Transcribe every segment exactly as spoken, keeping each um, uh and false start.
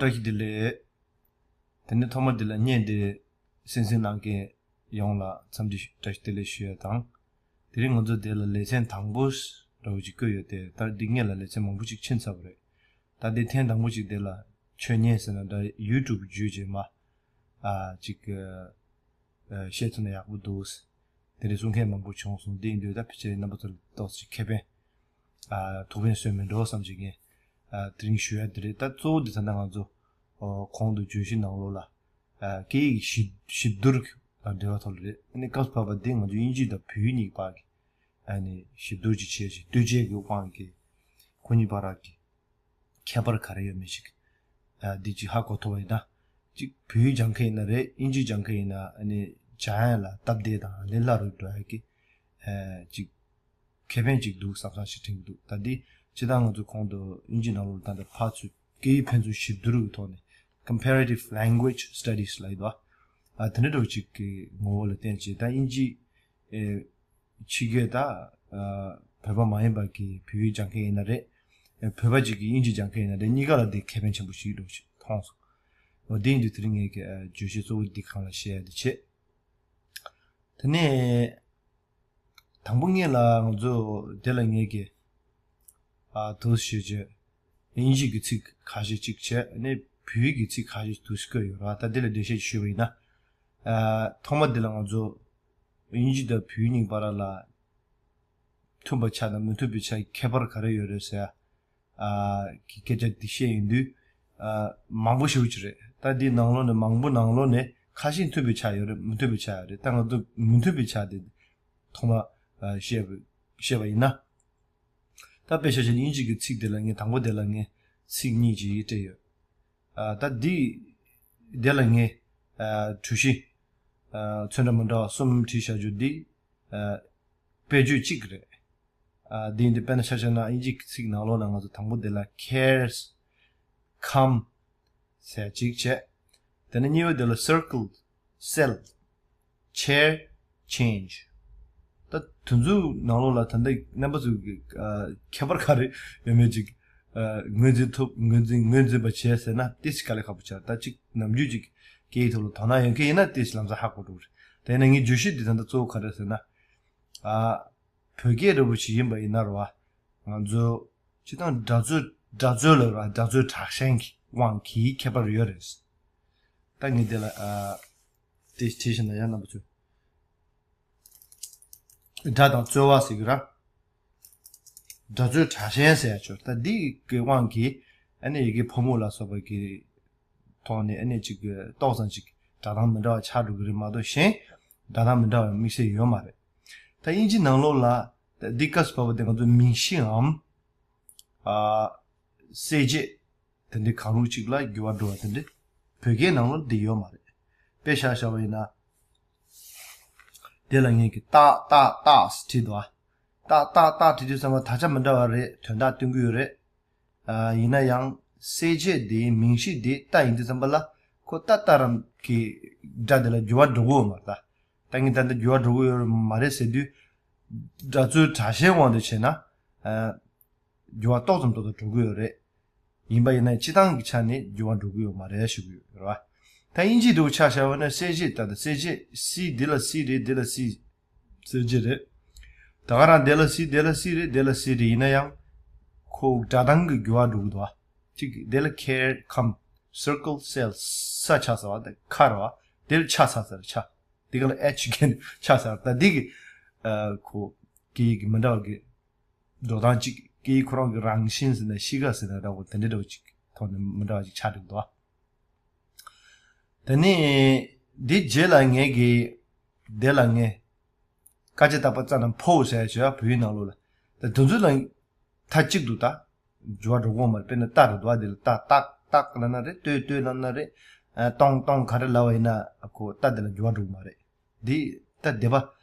བཀྲ་ཤིས་བདེ་ལེགས། དེ་ནས་ཐོག་མར་འདི་ལ་བརྙན་འདི་གསན་གཟིགས་གནང་མཁན་ཡོངས་ལ་འཚམས་འདྲི་བཀྲ་ཤིས་བདེ་ལེགས་ཞུ་ཡ་དང་། དེ་རིང་ང་ཚོ་འདི་ལ་ལེ་ཚན་དང་པོ་འདྲ་བོ་ཅིག་བཀོད་ཡོད་དེ། ད་འདི་སྔོན་ལ་ལེ་ཚན་མང་པོ་ཅིག་ཕྱིན་ཚར་བ་རེད། ད་འདི་ཐེངས་དང་པོ་ཅིག་འདི་ལ་ཆོས་ཉན་ཟེར་ན་འདྲ། ཡུ་ཊུབ་བརྒྱུད་བྱས་མ་ཨ་ཅིག་ཨ་བཤད་ཐུབ་ན་ཡག་པོ་འདུག་དེ་རིང་གསུང་མཁན་མང་པོ་བྱུང་སོང་། འདི་ཡིན་དུས་ད་ཕལ་ཆེར་རྣམ་པ་ཚོ་ལ་ཏོག་ཙམ་ཁེ་ཕན་ཨ་ཐུགས་ཕན་གསོས་མེད་འགྲོ་བསམ་བྱེད་མཁན་ཨ་དེ་རིང་ཞུ་ཡ་འདི་རེད། ད་གཙོ་བོ་འདི་ད་ལྟ་ང་ཚོ་ཨོ་གོང་དུ་བརྗོད་གཞི་ནང་ལོགས་ལ་ཨ་སྐད་ཡིག་ཞིབ་ཞིབ་བསྡུར་དང་འབྲེལ་བ་ཐོག་ལ་རེད། ཨ་ནི་སྐབས་བབ་པ་འདི་ང་ཚོ་དབྱིན་ཇི་དང་བོད་ཡིག་གཉིས་བར་གྱི་ཨ་ནི་ཞིབ་བསྡུར་ཅིག་བྱས་ཤིང་བསྡུར་བྱས་ཀྱི་དབང་གིས་ཁོ་གཉིས་བར་གྱི་ཁྱད་པར་ག་རེ་ཡོད་མེད་ཅིག་ཨ་འདི་ཅིག་ཧ་གོ་ཐུབ་པ་ཡིན་ན། ཅིག་བོད་ཡིག་སྦྱང་མཁན་ཡིན་ན་རེད། དབྱིན་ཇི་སྦྱང་མཁན་ཡིན་ན་ཨ་ནི་སྦྱང་ཡ་ལ་སྟབས་བདེ་དང་ལས་སླ་རུ་འགྲོ་ཡ་གི་ཨ་ཅིག་ཁེ་ཕན་ཅིག་འདུག་བསམ་བསམ་ཞིག་དྲན་གྱི་འདུག་ད་འདི་སྤྱིར་བཏང་ང་ཚོ་གོང་དུ་དབྱིན་ཇི་ནང་ལོགས་ལ་ད་ལྟ་ཕར་ཚུར་སྐད་ཡིག་ཕན་ཚུན་ཞིབ་བསྡུར་གྱི་ཐོག་ནས་Comparative Language Studies ལབ་ཡོད་པ། ཨ་དེ་འདྲ་འདྲ་བོ་ཅིག་གི་ངོ་བོ་ལ་བརྟེན་བྱས་ད་དབྱིན་ཇི་ཨེ་ཕྱི་རྒྱལ་ད་ཨ་བོད་པ་མ་ཡིན་པ་གི་བོད་ཡིག་སྦྱང་མཁན་ཡིན་ན་རེད། ཨེ་བོད་པ་ཅིག་གིས་དབྱིན་ཇི་སྦྱང་མཁན་ཡིན་ན་རེད། གཉིས་ཀ་ལ་དེ་ཁེ་ཕན་ཆེན་པོ་ཞིག་འདྲ་བོ་ཞིག་མཐོང་སོང་། འོ་དེ་ཡིན་དུས་དེ་རིང་ངས་ཀྱི་ཨ་བརྗོད་གཞི་གཙོ་བོ་འདི་སྒང་ལ་བཤད་ཡ་དེ་བྱས། དེ་ནས་དང་པོ་ངེད་ལ་ང་ཚོ་དེ་ལ་ངེད་ཀྱི་ཨ་དུ་ཞུས་བྱས་དབྱིན་ཇི་གི་ཚིག་ཁ་ཤས་ཅིག་བྱས། ཨ་ནི་བོད་ཡིག་གི་ཚིག་ཁ་ཤས་དུ་བཀོད་ཡོད་ར། ད་དེ་ལ་འགྲེལ་བཤད་ཞུས་པ་ཡིན་ན། ཨ་ཐོག་མ་དེ་ལ་ང་ཚོ་དབྱིན་ཇི་དང་བོད་ཡིག་གཉིས་བར་ལ་མཐུན་པ་ཆགས་དང་མི་མཐུན་པའི་ཆ་ཁྱད་པར་ག་རེ་ཡོད་རེད་ཟེར་ཨ་གི་སྐད་ཆ་འདི་བཤད་ཡོང་དུས་ཨ་མང་པོ་ཞེ་པོ་ཅིག་རེད། ད་འདི་ནང་ལོགས་ནས་མང་པོ་ནང་ལོགས་ནས་ཁ་ཤས་མཐུན་པའི་ཆ་ཡོད་རེད། མི་མཐུན་པའི་ཆ་ཡོད་རེད། ད་ང་ཚོ་མི་མཐུན་པའི་ཆ་དེ་ཐོག་མ་ཨ་བཤད་པ་བཤད་པ་ཡིན་ན། ད་དཔེ་ཆ་བཞག་ན་དབྱིན་ཇི་གི་ཚིག་དེ་ལ་ངས་དང་པོ་དེ་ལ་ངས་ཚིག་གཉིས་ཅིག་སྤྲད་ཡོད། ཨ་ད་འདི་དེ་ལ་ངས་ཨ་གྲོས་གཞི་ཨ་ཚོན་ཁྲ་མི་འདྲ་བ་གསུམ་བྲིས་བཞག་རྒྱུ་འདི་ཨ་དཔེ་བརྗོད་གཅིག་རེད། ཨ་འདི་འདི་དཔེར་ན་ཆ་བཞག་ན་དབྱིན་ཇི་གི་ཚིག་ནང་ལོགས་ལ་ང་ཚོ་དང་པོ་དེ་ལ་cares, come ཟེར་གཅིག་བྱས། དེ་ནས་གཉིས་པ་དེ་ལ་circle, sell, chair, change ད་དེ་ཚོའི་ནང་ལོགས་ལ་ད་ལྟ་རྣམ་པ་ཚོས་ཨ་ཁྱད་པར་ག་རེ་ཡོད་མེད་ཅིག་ཨ་ངོས་འཛིན་ཐུབ། ངོས་འཛིན་ངོས་འཛིན་པ་བྱས་ཟེར་ན་ཏོག་ཙམ་དཀའ་ལས་ཁག་པོ་ཆགས། ད་ཅིག་ནམ་རྒྱུན་ཅིག་སྐད་ཡིག་ཐོག་ལ་དོ་སྣང་ཡོད་མཁན་ཡིན་ན་ཏོག་ཙམ་ལམ་སང་ཧ་གོ་འགྲོ་གི་རེད། དེ་ཡིན་ན་ངའི་བརྗོད་གཞི་འདི་ད་ལྟ་གཙོ་བོ་ག་རེ་ཟེར་ན། ཨ་བོད་སྐད་འདྲ་པོ་ཞིག་ཡིན་པ་ཡིན་ན་རེད་བ། ང་ཚོ་སྤྱིར་བཏང་སྒྲ་རྩོལ་སྒྲ་རྩོལ་ལབ་ར། སྒྲ་རྩོལ་དྲག་ཞན་གྱི་དབང་གིས་ཁྱད་པར་ཡོད་རེད། ད་ངས་འདི་ལ་ཨ་དེ་བྲིས་ཤིག་ན་ཡང་རྣམ་པ་ཚོས་སྒྲ་དང་རྩོལ་བ་ཟེར་གི་ར། སྒྲ་རྩོལ་དྲག་ཞན་ཟེར་ཡ་ཆོག་ད་འདི་གི་དབང་གིས་ཨ་ནི་ཡི་གེ་ཕོ་མོ་ལ་སོགས་པ་གི་ཐོག་ནས་ཨ་ནི་ཅིག་གི་ཏོག་ཙམ་ཅིག་སྒྲ་གདངས་མི་འདྲ་བ་ཆགས་འགྲོ་གི་རེད་མ་གཏོགས་གཞན་སྒྲ་གདངས་མི་འདྲ་བ་དམིགས་བསལ་ཡོད་མ་རེད། ད་དབྱིན་ཇི་ནང་ལོགས་ལ་ད་འདི་སྐབས་སུ་བབས་པ་དེ་ང་ཚོ་མིང་གཞིའམ་ཨ་གསལ་བྱེད་དེ་འདྲའི་གང་རུང་ཅིག་ལ་འགྱུར་བ་འགྲོ་བ་དེ་འདྲ་བོད་སྐད་ནང་ལོགས་འདི་ཡོད་མ་རེད། དཔེ་བཞག་བཞག་པ་ཡིན་ན། དེ་ལ་ངས་ཀྱི་ཏག་ཏག་ཏག་ཟེར་བྲིས་འདུག་ཨ། ཏག་ཏག་ཏག་བྲིས་དུས་ཙམ་པ་དག་ཆ་མི་འདྲ་བ་རེད། དོན་དག་སྟོན་གྱི་ཡོད་རེད། ཨ་ཡིན་ན་ཡང་གསལ་བྱེད་དེ་མིང་གཞི་དེ་ཏ་ཡིན་དུས་ཙམ་པ་ལ་ཁོ་ཏ་ཏ་རམ་གྱི་སྒྲ་དེ་ལ་འགྱུར་བ་འགྲོ་གི་ཡོད་མ་རེད་ད། ད་ངས་ད་ལྟ་འགྱུར་བ་འགྲོ་གི་ཡོད་མ་རེད་ཟེར་དུས། སྒྲ་རྩོལ་དྲག་ཞན་དབང་དུ་བྱས་ན། ཨ་འགྱུར་བ་ཏོག་ཙམ་ཏོག་ཙམ་འགྲོ་གི་ཡོད་རེད། ཡིན་པ་ཡིན་ན་སྤྱིར་བཏང་གི་ཆ་ནས་འགྱུར་བ་འགྲོ་གི་ཡོད་མ་རེད་ཞུ་གི་ཡོད་རེད་བ། ད་དབྱིན་ཇིའི་འདུག་ཆ་བཞག་པ་ན་གསལ་བྱེད་ད་ལྟ་གསལ་བྱེད་སི་འདི་ལ་སི་རེད། འདི་ལ་སི་གསལ་བྱེད་རེད། ད་ག་རང་འདི་ལ་སི་འདི་ལ་སི་རེད། འདི་ལ་སི་རེད། ཡིན་ན་ཡང་ཁོ་སྒྲ་གདངས་ཀྱི་འགྱུར་བ་འགྲོ་གི་འདུག་བ། གཅིག་འདི་ལ་ཁེར་ཁམ། སར་ཀལ་སེལ་ས་ཆ་ས་བ་ད་ཁ་ར་བ། འདི་ལ་ཆ་ས་ས་ར་ཆ། འདི་ག་ལ་ཨེཆ་གན་ཆ་ས་ར་ད་འདི་གི་ཨ་ཁོ་སྐད་ཡིག་གི་མི་འདྲ་བ་གི་འགྲོ་སྟངས་གཅིག་སྐད་ཡིག་ཁོ་རང་གི་རང་བཞིན་ཟེར་ན་གཤིས་ཀ་ཟེར་ན་འདྲ་བོ་དེ་འདྲ་འདྲ་བོ་གཅིག་ཐོག་ནས་མི་འདྲ་བ་གཅིག་ཆགས་འགྲོ་གི་འདུག་བ། དེ་ནས་འདི་རྗེས་ལ་ངས་གི་དེ་ལ་ངས་སྐར་ཆ་བཏགས་པ་ཙ་ན་ཕོ་ཟེར་ཡ་བྱོས་ཨ་བོད་ཡིག་ནང་ལོགས་ལ། ད་དེ་ཚོ་ལ་མཐའ་གཅིག་ཏུ་ད་འགྱུར་བ་འགྲོ་གི་ཡོད་མ་རེད། དཔེར་ན་ཏ་རེད་འདུག་ཨ། འདི་ལ་ཏ་ཏག་ཏག་ལབ་ན་རེད། ལྟོས་ལྟོས་ལབ་ན་རེད། ཨ་སྟོང་སྟོང་ག་རེ་ལབ་པ་ཡིན་ན་ཁོ་ཏ་འདི་ལ་འགྱུར་བ་འགྲོ་གི་མ་རེད། འདི་ད་སྡེ་པ་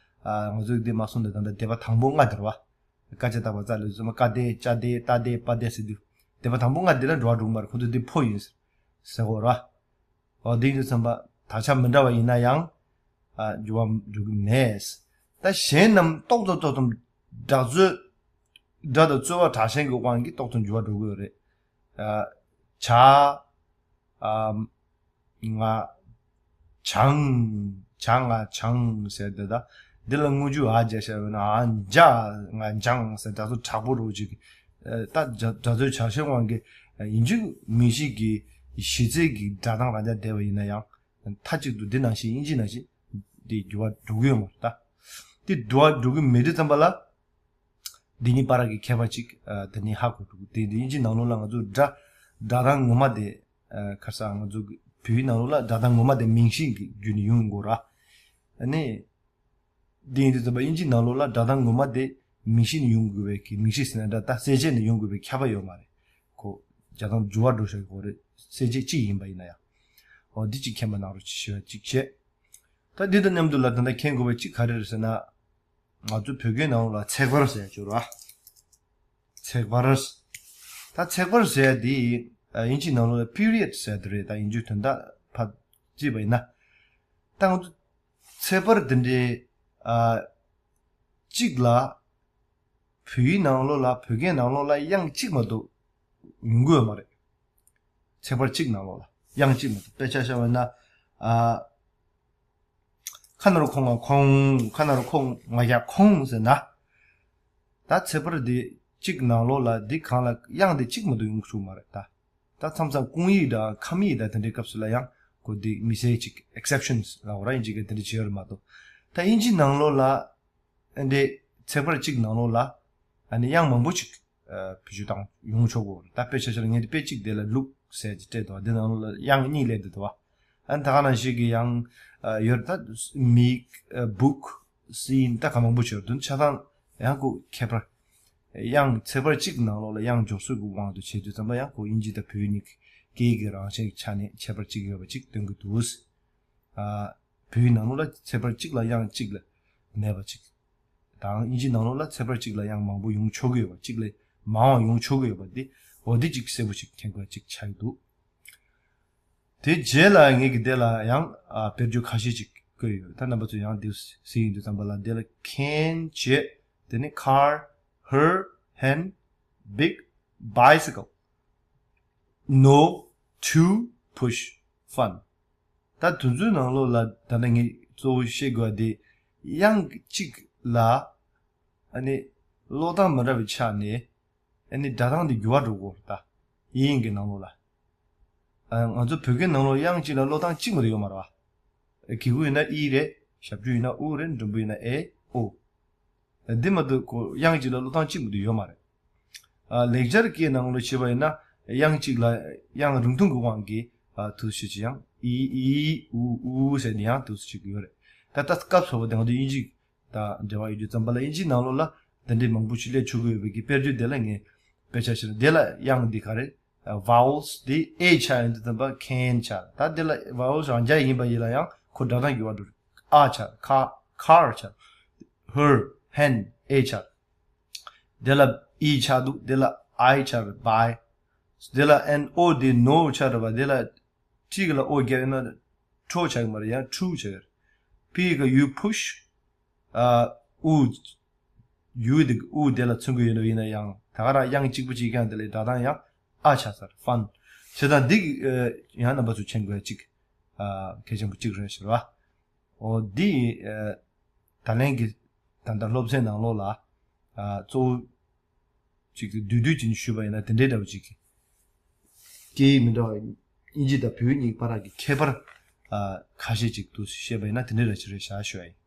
ཨ་ང་ཚོས་འདི་མ་གསུངས་ཏེ་ད་ལྟ་སྡེ་པ་དང་པོ་ལྔ་དེ་རེད་བ། སྐར་ཆ་བཏགས་པ་ཙ་ལ་ཚང་མ་ཀ་སྡེ་ཅ་སྡེ་ཏ་སྡེ་པ་སྡེ་ཟེར་དུས་སྡེ་པ་དང་པོ་ལྔ་འདི་ལ་འགྱུར་བ་འགྲོ་གི་མ་རེད། ཁོ་ཚོ་འདི་ཕོ་ཡིན་ཟེར་གོ་ར། འོ་འདི་ཡིན་དུས་ཙམ་པ་དག་ཆ་མི་འདྲ་བ་ཡིན་ན་ཡང་ཨ་འགྱུར་བ་འགྲོ་གི་མེད། ད་གཞན་རྣམས་ཏོག་ཙམ་ཏོག་ཙམ་སྒྲ་རྩོལ་སྒྲ་དང་རྩོལ་བ་དྲག་ཞན་གྱི་དབང་གིས་ཏོག་ཙམ་འགྱུར་བ་འགྲོ་གི་ཡོད་རེད། ཨ་བྱ། ཨམ། ང་། བྱང་། བྱང་ང་བྱང་ཟེར་དེ་ད། འདི་ལ་དངུལ་ཆུ་ཨ་རྒྱ་བྱ་བས་ན་ཨ་འཇའ་ང་འཇང་ཟེར་ད་ཚོ་དྲག་པོ་རུ་ཅིག་ད་རྒྱ་རྒྱ་མཚོའི་བྱ་བྱེད་དབང་གིས་ཡིན་གཅིག་མིན་གཅིག་གི་གཞི་རྩའི་གི་སྒྲ་གདངས་རང་འཇགས་བསྡད་པ་ཡིན་ན་ཡང་མཐའ་གཅིག་ཏུ་འདི་ནང་བཞིན་དབྱིན་ཇི་ནང་བཞིན་འདི་འགྱུར་བ་འགྲོ་གི་ཡོད་མ་རེད་ད། འདི་འགྱུར་བ་འགྲོ་གི་མེད་དུས་ཙམ་པ་ལ། འདི་གཉིས་བར་གྱི་ཁྱད་པར་ཅིག་ཨ། དེ་ནི་ཧ་གོ་ཐུབ། དེ་དབྱིན་ཇི་ནང་ལོགས་ལ་ང་ཚོ་སྒྲ་སྒྲ་གདངས་ངོ་མ་དེ་ཨ། ཁ་སང་ང་ཚོ་གི་བོད་ཡིག་ནང་ལོགས་ལ་སྒྲ་གདངས་ངོ་མ་དེ་མིང་གཞི་གི་བརྒྱུད་ནས་ཡོང་དགོས་ར། ཨ་ནི། འདི་ཡིན་དུས་ཙམ་པ་དབྱིན་ཇི་ནང་ལོགས་ལ་སྒྲ་གདངས་ངོ་མ་དེ་མིང་གཞི་ནས་ཡོང་དགོས་པའི་གི་མིང་གཞི་ཟེར་ན་འདྲ་ད་གསལ་བྱེད་ནས་ཡོང་དགོས་པའི་ཁྱབ་པ་ཡོད་མ་རེད། ཁོ་སྒྲ་གདངས་འགྱུར་བ་འགྲོ་བཞག་གི་རེད། གསལ་བྱེད་གཅིག་ཡིན་པ་ཡིན་ན་ཡང་། འོ་འདི་གཅིག་མཁྱེན་པ་གནང་རོགས་ཞེས་ཞུ་བ་གཅིག་བྱས། ད་འདི་དང་མཉམ་དུ་ལ་ད་ལྟ་མཁྱེན་དགོས་པ་གཅིག་ག་རེ་རེད་ཟེར་ན། ང་ཚོ་བོད་སྐད་ནང་ལ་ཚེག་བར་ཟེར་ཡ་ཅིག་ཡོད་རེད་བ། ཚེག་བར། ད་ཚེག་བར་ཟེར་ཡ་དེ་ཨ། དབྱིན་ཇིའི་ནང་ལ་པི་རི་ཡོད་ཟེར་ཡ་དེ་རེད། ད་དབྱིན་ཇིའི་དོན་དག་ཕར་བརྩིས་པ་ཡིན་ན། ད་ང་ཚོ་ཚེག་བར་དེ་འདྲའི་ཨ། གཅིག་ལ། བོད་ཡིག་ནང་ལོགས་ལ་བོད་སྐད་ནང་ལོགས་ལ་དབྱངས་གཅིག་མ་གཏོགས་ཡོང་གི་ཡོད་མ་རེད། ཚེག་བར་གཅིག་ནང་ལོགས་ལ་དབྱངས་གཅིག་མ་གཏོགས། དཔེ་ཆ་བཞག་པ་ཡིན་ན་ཨ། ཁ་ན་རོ་ཁོ་ང་ཁོང་། ཁ་ན་རོ་ཁོ་ང་ཡ་ཁོང་ཟེར་ན། ད་ཚེག་བར་འདི་གཅིག་ནང་ལོགས་ལ་འདི་གང་ལ་དབྱངས་འདི་གཅིག་མ་གཏོགས་ཡོང་གི་མ་རེད་ད། ད་མཚམས་མཚམས་སྐུང་ཡིག་དང་ཁམས་ཡིག་དང་དེ་འདྲའི་སྐབས་སུ་ལ་ཡང་ཁོ་འདི་མི་སེར་གཅིག་exceptions་ལ་འོ་ར་དབྱིན་ཇི་གི་དེ་འདྲ་བྱེད་ཡོད་རེད་མ་གཏོགས། ད་དབྱིན་ཇི་ནང་ལོགས་ལ་འདི་ཚེག་བར་གཅིག་ནང་ལོགས་ལ་ཨ་ནི་དབྱངས་མང་པོ་ཅིག་བེད་སྤྱོད་བཏང་ཡོང་ཆོག་གོ། ད་དཔེ་ཆ་བཞག་ན་ངས་འདི་དཔེ་གཅིག་དེ་ལ་look་ཟེར་གྱི་སྤྲད་འདུག་འདི་ནང་ལ་དབྱངས་གཉིས་སླེབས་འདུག་བ། ཨ་ནི་ད་ག་ནང་བཞིན་གྱི་ཡང་ཡོད་ད་མིག book seen་ད་ག་མང་པོ་ཅིག་ཡོད་འདུག་ཆ་ཚང་ཡང་ཁོ་ཁྱད་པར་དབྱངས་ཚེག་བར་གཅིག་ནང་ལོགས་ལ་དབྱངས་འཇོག་ཚུལ་གྱི་དབང་དུ་བྱས་དུས་ཙམ་པ་ཡང་ཁོ་དབྱིན་ཇི་དང་བོད་གཉིས་ཀྱི་སྐད་ཀྱི་རང་བཞིན་གྱི་ཆ་ནས་ཁྱད་པར་གཅིག་ཡོད་པ་གཅིག་སྟོན་གྱི་འདུག་ཨ། བོད་ཡིག་ནང་ལོགས་ལ་ཚེག་བར་གཅིག་ལ་དབྱངས་གཅིག་ལས་མེད་པ་གཅིག་དང་། དབྱིན་ཇི་ནང་ལོགས་ལ་ཚེག་བར་གཅིག་ལ་དབྱངས་མང་པོ་ཡོང་ཆོག་གི་ཡོད་པ་གཅིག་ལས་མང་བ་ཡོང་ཆོག་གི་ཡོད་པ་འདི་འོ་འདི་གཅིག་གསལ་པོ་གཅིག་མཁྱེན་དགོས་གཅིག་ཆགས་ཀྱི་འདུག་དེ་རྗེས་ལ་ངེད་ཀྱི་དེ་ལ་ཡང་ཨ། དཔེར་བརྗོད་ཁ་ཤས་ཅིག་བཀོད་ཡོད། ད་རྣམ་པ་ཚོས་ཡང་འདི་གཟིགས་ཡོང་དུས་ཙམ་པ་ལ་འདི་ལ་can བྱས། དེ་ནི་car, her, hen, big, bicycle, no, two, push, fun. ད་དེ་ཚོའི་ནང་ལོགས་ལ་ད་ནི་ངས་གཙོ་བོ་བཤད་དགོས་པ་དེ་དབྱངས་གཅིག་ལ་ཨ་ནི་ཀློག་སྟངས་མི་འདྲ་བའི་ཆ་ནས་ཨ་ནི་སྒྲ་གདངས་དེ་འགྱུར་བ་འགྲོ་གི་ཡོད་རེད་ད། དབྱིན་ཡིག་གི་ནང་ལོགས་ལ། ཨ། ང་ཚོ་བོད་སྐད་ནང་ལོགས་དབྱངས་གཅིག་ལ་ཀློག་སྟངས་གཅིག་མ་གཏོགས་ཡོད་མ་རེད་བ། གི་གུ་ཡིན་ན་ཨི་རེད། ཞབས་ཀྱུ་ཡིན་ན་ཨུ་རེད། འགྲེང་བུ་ཡིན་ན་ཨེ་ཨོ། འདི་མ་གཏོགས་ཁོ་དབྱངས་གཅིག་ལ་ཀློག་སྟངས་གཅིག་མ་གཏོགས་ཡོད་མ་རེད། ཨ། ལེགས་སྦྱར་སྐད་ནང་ལོགས་བྱས་པ་ཡིན་ན་དབྱངས་གཅིག་ལ་དབྱངས་རིང་ཐུང་གི་དབང་གིས་ཨ། དུ་ཞིག་ཅིག་ཡང་ཨི་ཨི་ཨུ་ཨུ་ཟེར་ནས་ཡང་དུ་ཞིག་ཡོད་རེད། ད་ལྟ་སྐབས་སུ་བབས་པ་དེ་ང་ཚོ་དབྱིན་ཇི་དང་འབྲེལ་བ་ཡོད་དུས་ཙམ་པ་ལ་དབྱིན་ཇིའི་ནང་ལོགས་ལ་འདི་འདྲའི་མང་པོ་ཞིག་སླེབས་ཆོག་གི་ཡོད་པའི་གི་དཔེར་བརྗོད་དེ་ལ་ངས་དཔེ་ཆ་བཞག་ན་དེ་ལ་དབྱངས་འདི་ག་རེ། vowels་དེ་ཨེ་ཆགས་ཡོང་དུས་ཙམ་པ་can་ཆགས། ད་དེ་ལ་vowels་རང་འཇགས་ཡིན་པ་ཡིན་ལ་ཡང་ཁོ་སྒྲ་གདངས་འགྱུར་བ་འགྲོ། ཨ་ཆགས། car car་ཆགས། her hen་ཨེ་ཆགས། དེ་ལ་ཨི་ཆགས་འདུག་དེ་ལ་ཨའི་ཆགས་རེད། by། དེ་ལ་ཨེན་ཨོ་དེ་ནོ་ཆགས་རེད་པ། དེ་ལ་ཊི་གི་ལ་ཨོ་བརྒྱབ་ཡོད་ན་ཁྲོ་ཆགས་ཀྱི་མ་རེད། ཡང་ཁྲུ་ཆགས་ཀྱི་རེད། པི་གི་ཡུ་push། ཨ། ཨུ། ཡུ་དེ་ཨུ་དེ་ལ་མཚོན་གྱི་ཡོད་ནོ་ཡིན་ན་ཡང་ད་ག་རང་དབྱངས་གཅིག་པུ་གཅིག་ཀྱང་དེ་ལས་སྒྲ་གདངས་ཡང་ཨ་ཆགས་ཚར། fun། བྱས་ཙང་འདི་གི་ཡང་རྣམ་པ་ཚོས་མཁྱེན་དགོས་ཡ་གཅིག་ཨ། གལ་ཆེན་པོ་གཅིག་རེད་ཟེར་བ། འོ་འདི་ཨ། ད་ལན་གྱི་ད་ལྟ་སློབ་ཚན་ནང་ལོགས་ལ་ཨ། གཙོ་བོ་གཅིག་བསྡུས་བསྡུས་ཀྱིས་ཞུས་པ་ཡིན་ན་དེ་འདྲའི་འདྲ་བོ་གཅིག་གི་སྐད་ཡིག་མི་འདྲ་བ་དབྱིན་ཇི་དང་བོད་ཡིག་གཉིས་བར་གྱི་ཁྱད་པར་ཨ། ཁ་ཤས་ཅིག་ཏུ་བཤད་པ་ཡིན་ན་དེ་འདྲའི་འདྲ་ཅིག་རེད་བཞག་ཞུ་བ་ཡིན།